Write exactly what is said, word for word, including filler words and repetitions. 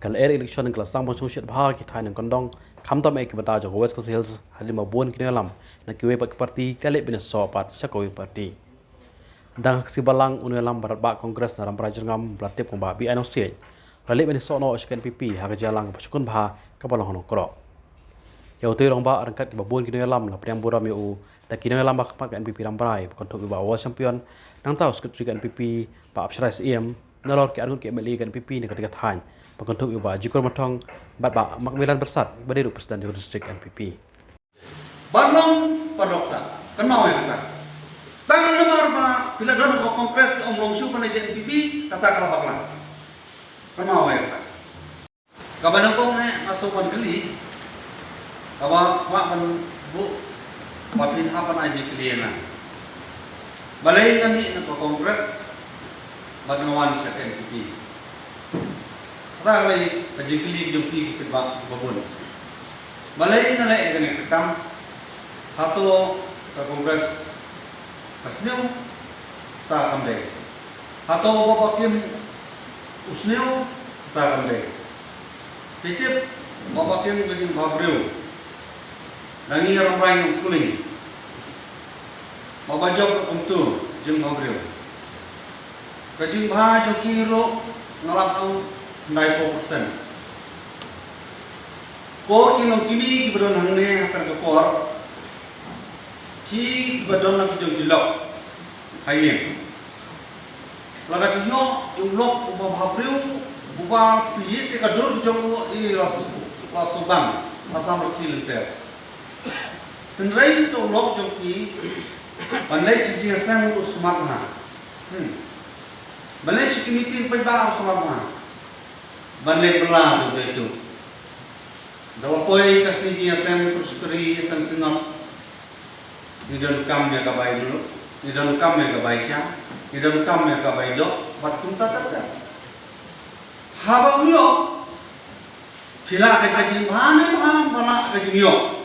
Ka lyer election ka la sdang ban shong shiet bha ha ki thaiñ nongkyndong, khamtam eh ki bynta jong ka West Khasi Hills, hadien ba bun ki nongïalam na kiwei pat ki parti ki la leit ban ïasoh pat sha kawei ka parti. Dang ha ka sngi Balang, u nongïalam ba radbah Congress na Rambrai Jyrngam ba la tip kum u Bah B I Nongsiej u la leit ban ïasoh noh sha ka N P P ha ka jingïalang kaba shukun bha kaba long ha Nongkrok. Ïa utei u rangbah ryngkat kiba bun ki nongïalam la pdiang burom ïa u da ki nongïalam ba hakhmat ka N P P Rambrai, ba kynthup ïa u Bah Awal Champion, nangta u Secretary ka N P P Bah Apshrai Syiem, nalor ki arngut ki M L A ka N P P na katei ka thaiñ, ba kynthup ïa u Bah Jikor Mathong bad Bah Macmillan Byrsat, ba dei ruh u President jong ka District N P P. Ban long paralok sa, kynmaw ïa kata. Tang namar ba phi la don ha ka Congress, te ym long shuh ban leit sha N P P, kata ka la bakla. Kynmaw ïa kata. Kaba nyngkong eh nga sngew ban kylli, kaba kwah ban buh ba phin hap ban ai jingkylli ïa nga. Balei nga mih na ka Congress bad nga wan sha ka N P P? Kata ka dei ka jingkylli jong phi ki paidbah kiba bun. Balei nga leh ïa kane ka kam? Hato ka Congress ka sniew? Ta kam dei. Hato u Bah Bakim u sniew? Ta kam dei. Phi tip, u Bah Bakim ka jingbhabriew. Da ngi Rambrai ngim pule. Bah Bajop ruh kumtu, jingbhabriew. Ka jingbha jong ki ruh nga lah ong hynriewphew percent. Ko ki longkmie kiba don hangne ha kane ka por, kiba don la ki jong ki lok ha ïing. Lada ki ïoh ïa u lok uba bhabriew, uba phi ïeit ïa ka dur jong u, i la shu, la shu bang, la sam ruh ki lynter. Hynrei to u lok jong ki, ban leit sha jingïaseng ruh smat bha. Hmm. Ban leit sha ki meeting paidbah ruh smat bha. Ban leit bylla ruh dei tu. Da la poi ka sngi jingïaseng Presbytery, ïaseng Synod, ngi donkam ïa ka bai lut, ngi donkam ïa ka bai sha, ngi donkam ïa ka bai doh, bad kumta ter ter. Haba ym ïoh, phi lah ka jingbha ne bha, phi lah ka jingïoh.